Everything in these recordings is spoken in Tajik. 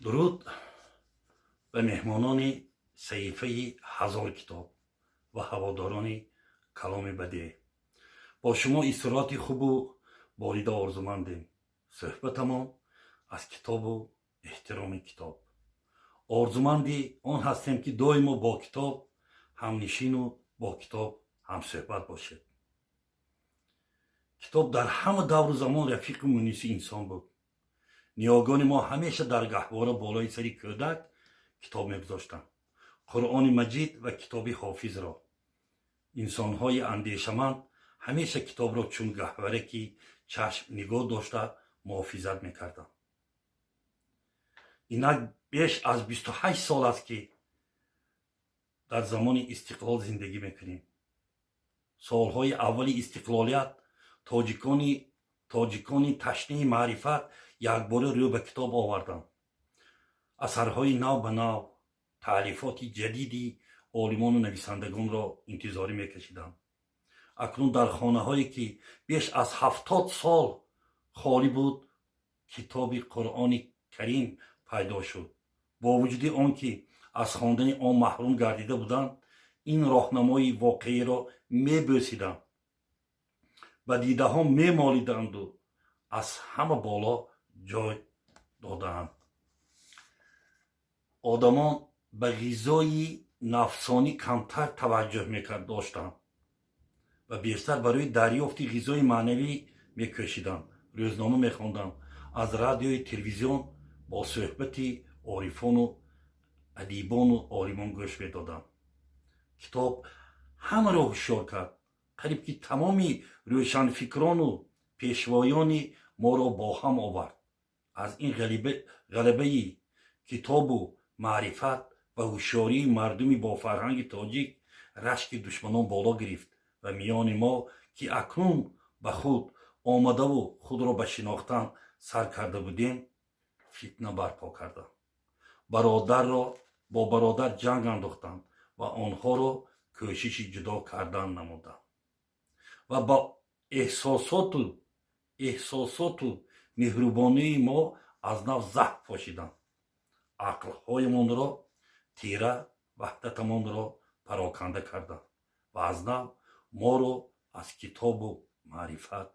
Дуруд ба меҳмонони саҳифаи «Ҳазор китоб» ва ҳаводорони каломи бадеъ. Бо шумо истироҳати хубу болида орзумандем. Суҳбатамон аз китобу эҳтироми китоб. Орзуманди он ҳастем, ки доимо бо китоб ҳамнишину бо китоб ҳамсӯҳбат бошед. Китоб дар ҳама давру замон рафиқу муниси инсон буд. Ниёгони мо ҳамеша дар гаҳвора болои сари кӯдак китоб мегузоштанд, Қуръони Маҷид ва китоби Ҳофизро. Инсонҳои андешаманд ҳамеша китобро чун гаҳвараки чашм нигоҳ дошта, муҳофизат мекарданд. Инак беш аз 28 сол аст, ки дар замони истиқлол зиндагӣ мекунем. Солҳои аввали истиқлолият тоҷикони ташнаи маърифат якбора рӯ ба китоб оварданд. Асарҳои нав ба нав, таълифоти ҷадиди олимону нависандагонро интизорӣ мекашиданд. Акнун дар хонаҳое, ки беш аз 70 сол холӣ буд, китоби Қуръони Карим пайдо шуд. Бо вуҷуди он ки аз хондани он маҳрум гардида буданд, ин роҳнамои воқеиро мебӯсиданд, ба дидаҳо мемолиданду аз ҳама боло ҷой додаанд. Одамон ба ғизои нафсонӣ камтар таваҷҷӯҳ доштанд ва бештар барои дарёфти ғизои маънавӣ мекӯшиданд. Рӯзнома мехонданд, аз радиои телевизион бо суҳбати орифону адибону олимон гӯш медоданд. Китоб ҳамаро ҳушёр кард. Қариб ки тамоми рӯшанфикрону пешвоёни моро бо ҳам овард. Аз ин ғалабаи китобу маърифат ва ҳушёрии мардуми бофарҳанги тоҷик рашки душманон боло гирифт ва миёни мо, ки акнун ба худ омадаву худро ба шинохтан сар карда будем, фитна барпо карданд, бародарро бо бародар ҷанг андохтанд ва онҳоро кӯшиши ҷудо кардан намуданд ва ба эҳсосоту меҳрубонии мо аз нав заҳр пошиданд, ақлҳоямонро тира, ваҳдатамонро пароканда карданд ва аз нав моро аз китобу маърифат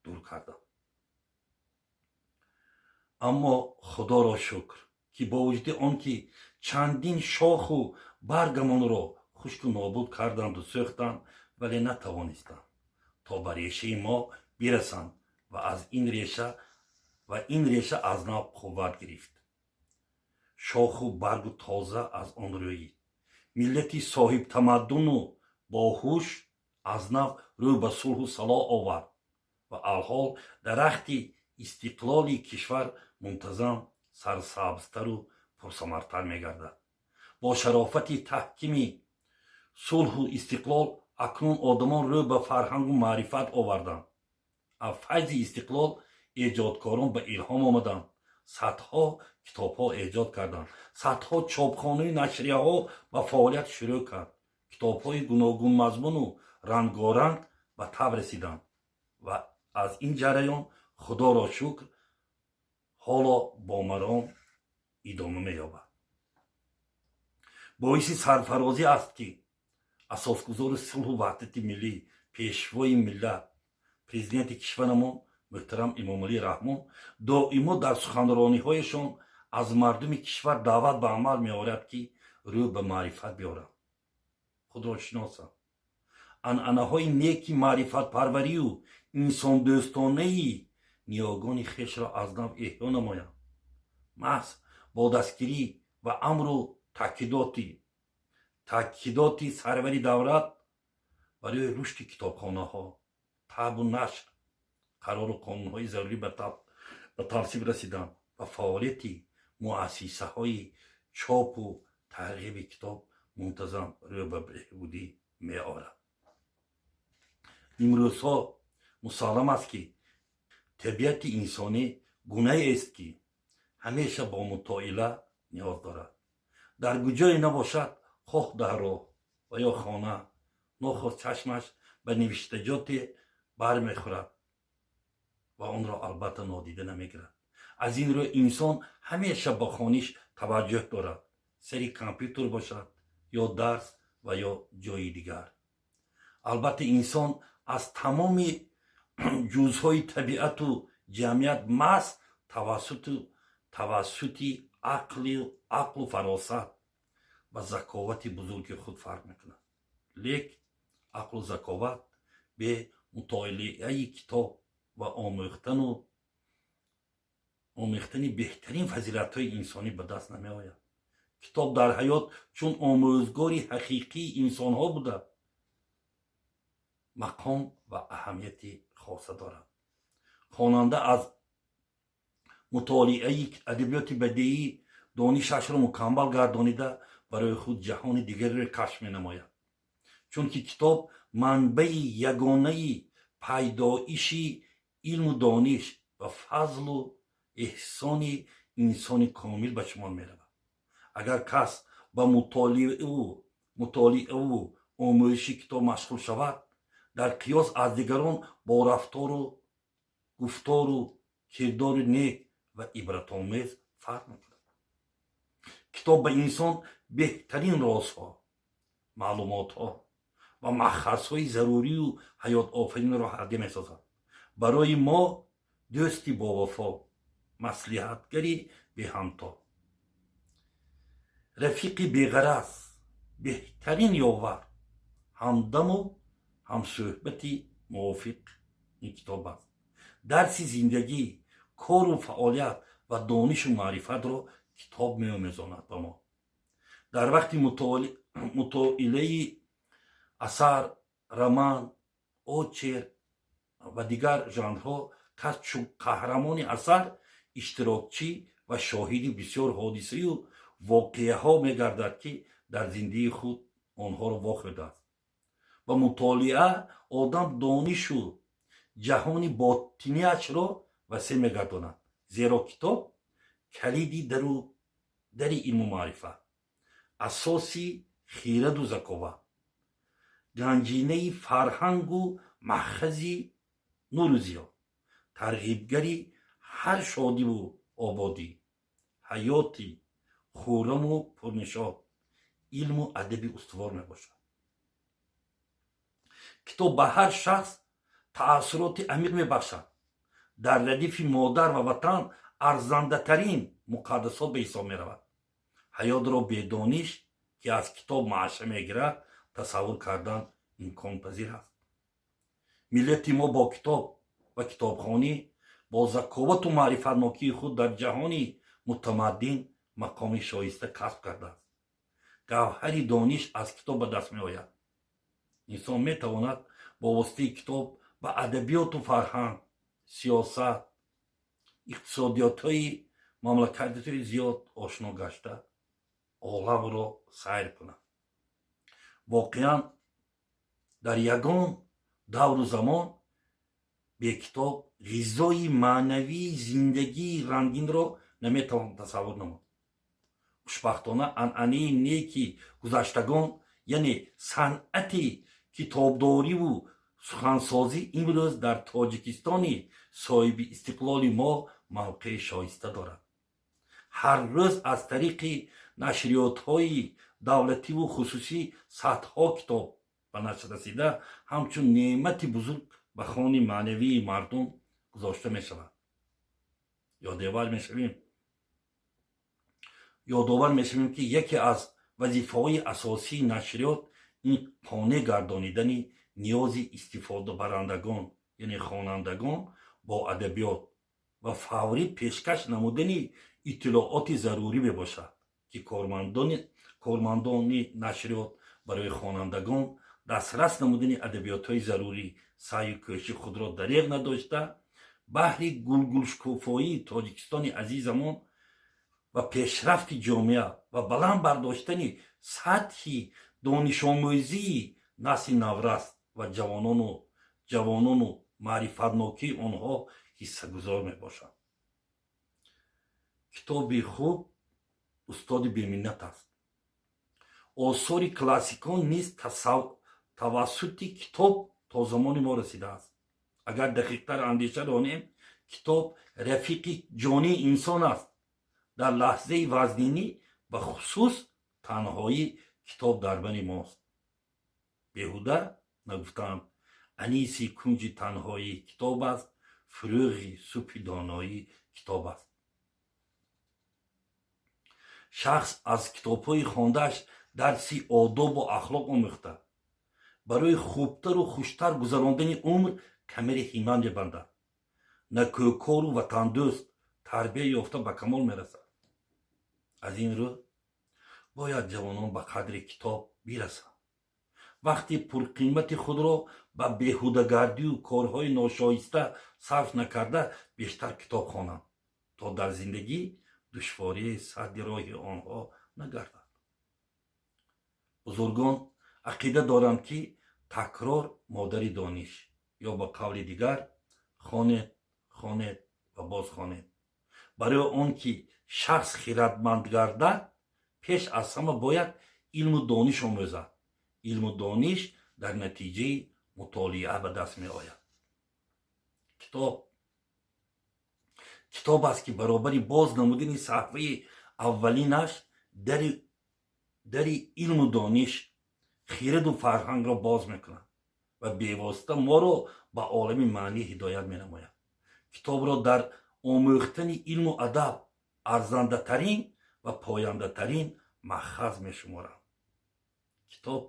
дур карданд. Аммо Худоро шукр, ки бо вуҷуди он ки чандин шоху баргамонро хушку нобуд карданду сӯхтанд, вале натавонистанд то ба решаи мо бирасанд ва аз ин реша ва ин реша аз нав қувват гирифт, шоху баргу тоза аз он рӯид. Миллати соҳибтамаддуну боҳуш аз нав рӯ ба сулҳу салоҳ овард ва алҳол дарахти истиқлоли кишвар мунтазам сарсабзтару пурсамартар мегардад. Бо шарофати таҳкими сулҳу истиқлол акнун одамон рӯ ба фарҳангу маърифат оварданд. Аз файзи истиқлол эҷодкорон ба илҳом омаданд, садҳо китобҳо эҷод карданд, садҳо чопхонаю нашрияҳо ба фаъолият шурӯъ кард, китобҳои гуногунмазмуну рангоранг ба таб расиданд ва аз ин ҷараён, Худоро шукр, ҳоло бо маром идома меёбад. Боиси сарфарозӣ аст, ки асосгузори сулҳу ваҳдати миллӣ, Пешвои миллат, Президенти кишварамон муҳтарам Эмомалӣ Раҳмон доимо дар суханрониҳояшон аз мардуми кишвар даъват ба амал меорад, ки рӯ ба маърифат биёранд, худро шиносанд, анъанаҳои неки маърифатпарварию инсондӯстонаи ниёгони хешро аз нав эҳё намоянд. Маҳз бо дастгирӣ ва амру таъкидоти сарвари давлат барои рушди китобхонаҳо, табъу нашр қарору қонунҳои зарурӣ ба тасвиб расиданд ва фаъолияти муассисаҳои чопу тарғиби китоб мунтазам рӯ ба беҳбудӣ меорад. Имрӯзҳо мусаллам аст, ки табиати инсонӣ гунаест, ки ҳамеша бо мутоила ниёз дорад. Дар куҷое набошад, хоҳ дар роҳ ва ё хона, нохост чашмаш ба навиштаҷоте бармехӯрад ва онро албатта нодида намегирад. Аз ин рӯ инсон ҳамеша ба хониш таваҷҷӯҳ дорад, сари компютер бошад ё дарс ва ё ҷои дигар. Албатта, инсон аз тамоми ҷузъҳои табиату ҷамъият маҳз тавассути ақлу фаросат ва заковати бузурги худ фарқ мекунад. Лек ақлу заковат бе мутолиаи китоб ва омӯхтани беҳтарин фазилатҳои инсонӣ ба даст намеояд. Китоб дар ҳаёт чун омӯзгори ҳақиқии инсонҳо буда, мақом ва аҳамияти хоса дорад. Хонанда аз мутолиаи адабиёти бадеӣ донишашро мукаммал гардонида, барои худ ҷаҳони дигареро кашф менамояд, чунки китоб манбаи ягонаи пайдоиши илму дониш ва фазлу эҳсони инсони комил ба шумор меравад. Агар кас ба мутолиаву омӯзиши китоб машғул шавад, дар қиёс аз дигарон бо рафтору гуфтору кирдори нек ва ибратомез фарқ мекунад. Китоб ба инсон беҳтарин розҳо, маълумотҳо ва маъхазҳои зарурию ҳаётофаринро ҳадя месозад. Барои мо дӯсти бовафо, маслиҳатгари беҳамто, рафиқи беғараз, беҳтарин ёвар, ҳамдаму ҳамсӯҳбати мувофиқ ин китоб аст. Дарси зиндагӣ, кору фаъолият ва донишу маърифатро китоб меомӯзонад ба мо. Дар вақти мутолиаи асар, роман, очерк ва дигар жанрҳо кас чун қаҳрамони асар иштирокчӣ ва шоҳиди бисёр ҳодисаю воқеаҳо мегардад, ки дар зиндагии худ онҳоро вохӯрдааст. Ба мутолиа одам донишу ҷаҳони ботиниашро васеъ мегардонад, зеро китоб калиди дару дари илму маърифат, асоси хираду заковат, ганҷинаи фарҳангу маъхази нуру зиё, тарғибгари ҳар шодиву ободӣ, ҳаёти хурраму пурнишот, илму адаби устувор мебошад. Китоб ба ҳар шахс таассуроти амиқ мебахшад. Дар радифи модар ва ватан арзандатарин муқаддасот ба ҳисоб меравад. Ҳаётро бедониш, ки аз китоб маъша мегирад, тасаввур кардан имконпазир аст. Миллати мо бо китоб ва китобхонӣ, бо заковату маърифатнокии худ дар ҷаҳони мутамаддин мақоми шоиста касб кардааст. Гавҳари дониш аз китоб ба даст меояд. Инсон метавонад бо воситаи китоб ба адабиёту фарҳанг, сиёсат, иқтисодиётҳои мамлакатҳои зиёд ошно гашта, оламро сайр кунад. Воқеан, дар ягон давру замон бекитоб ғизои маънавии зиндагии рангинро наметавон тасаввур намуд. Хушбахтона, анъанаи неки гузаштагон, яъне санъати китобдориву сухансозӣ, имрӯз дар Тоҷикистони соҳиби истиқлоли мо мавқеи шоиста дорад. Ҳар рӯз аз тариқи нашриётҳои давлативу хусусӣ садҳо китоб ба нашр расида, ҳамчун неъмати бузург ба хони маънавии мардум гузошта мешавад. Ёдовар мешавем, ки яке аз вазифаҳои асосии нашриёт ин қонеъ гардонидани ниёзи истифодабарандагон, яъне хонандагон, бо адабиёт ва фаврӣ пешкаш намудани иттилооти зарурӣ мебошад, ки кормандони нашриёт барои хонандагон дастрас намудани адабиётҳои зарурӣ саъю кӯшиши худро дареғ надошта, баҳри гулгулшукуфоии Тоҷикистони азизамон ва пешрафти ҷомеа ва баланд бардоштани сатҳи донишомӯзии насли наврас ва ҷавонону маърифатнокии онҳо ҳиссагузор мебошанд. Китоби хуб устоди беминнат аст. Осори классикон низ тавассути китоб то замони мо расидааст. Агар дақиқтар андеша ронем. Китоб рафиқи ҷонии инсон аст. Дар лаҳзаи вазнинӣ, ба хусус танҳоӣ, китоб дар бари мост. Беҳуда нагуфтаанд: аниси кунҷи танҳоӣ китоб аст, фурӯғи субҳи доноӣ китоб аст. Шахс аз китобҳои хондааш дарси одобу ахлоқ омӯхта, барои хубтару хуштар гузарондани умр камари ҳиммат мебандад, накӯкору ватандӯст тарбия ёфта ба камол мерасад. Аз ин рӯ бояд ҷавонон ба қадри китоб бирасанд, вақти пурқимати худро ба беҳудагардию корҳои ношоиста сарф накарда, бештар китоб хонанд, то дар зиндагӣ душворие садди роҳи онҳо нагардад. Бузургон ақида доранд, ки такрор модари дониш, ё ба қавли дигар, хонед, хонед ва боз хонед. Барои он ки шахс хиратманд гардад, пеш аз ҳама бояд илму дониш омӯзад. Илму дониш дар натиҷаи мутолиа ба даст меояд. Китоб китоб аст, ки баробари боз намудани саҳифаи аввалинаш дари илму дониш, хираду фарҳангро боз мекунад ва бевосита моро ба олами маънӣ ҳидоят менамояд. Китобро дар омӯхтани илму адаб арзандатарин ва пояндатарин маъхаз мешуморам. Китоб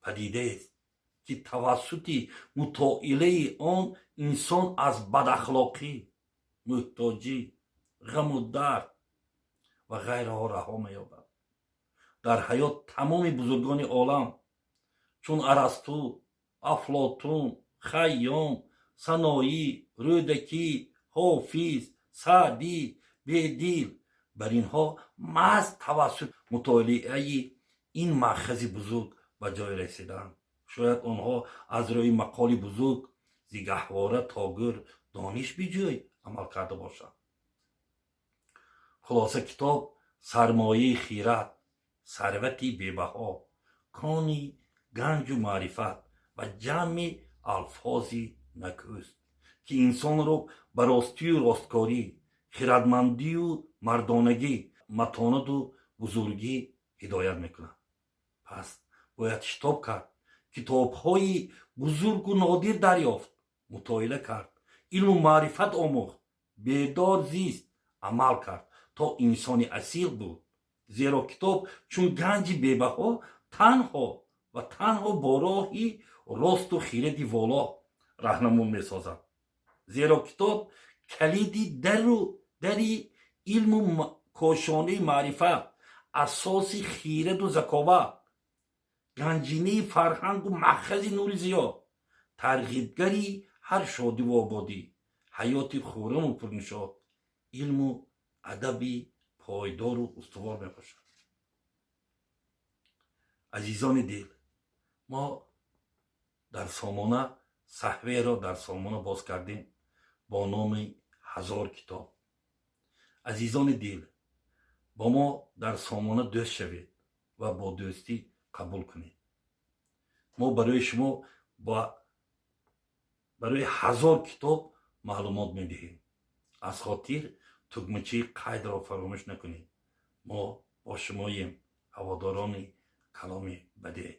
падидаест, ки тавассути мутолиаи он инсон аз бадахлоқӣ, муҳтоҷӣ, ғаму дард ва ғайраҳо раҳо меёбад. Дар ҳаёт тамоми бузургони олам, чун Арасту, Афлотун, Хайём, Саноӣ, Рӯдакӣ, Ҳофиз, Саъдӣ, Бедил, бар инҳо маҳз тавассути мутолиаи ин маъхази бузург ба ҷой расиданд. Шояд онҳо аз рӯи мақоли бузург «Зи гаҳвора то гӯр дониш биҷӯй» амал карда бошанд. Хулоса, китоб сармояи хират, сарвати бебаҳо, кони ганҷу маърифат ва ҷамъи алфози накӯст, ки инсонро ба ростию росткорӣ, хиратмандию мардонагӣ, матонату бузургӣ ҳидоят мекунад. Пас бояд шитоб кард, китобҳои бузургу нодир дарёфт, мутолиа кард, илму маърифат омӯхт, бедор зист, амал кард, то инсони асил буд. Зеро китоб чун ганҷи бебаҳо танҳо ва танҳо бо роҳи росту хиради воло раҳнамун месозад. Зеро китоб калиди дару дари илму кошонаи маърифат, асоси хираду заковат, ганҷинаи фарҳангу маъхази нури зиё, тарғибгари ҳар шодиву ободӣ, ҳаёти хурраму пурнишот, илму адаби пойдору устувор мебошад. Азизони дил, мо дар сомона саҳифаеро дар сомона боз кардем бо номи «1000 китоб». Азизони дил, бо мо дар сомона дӯст шавед ва бо дӯстӣ қабул кунед. Мо барои шумо барои 1000 китоб маълумот медиҳем. Аз хотир тугмачаи қайдро фаромӯш накунед. Мо бо шумоем, ҳаводорони каломи бадеъ.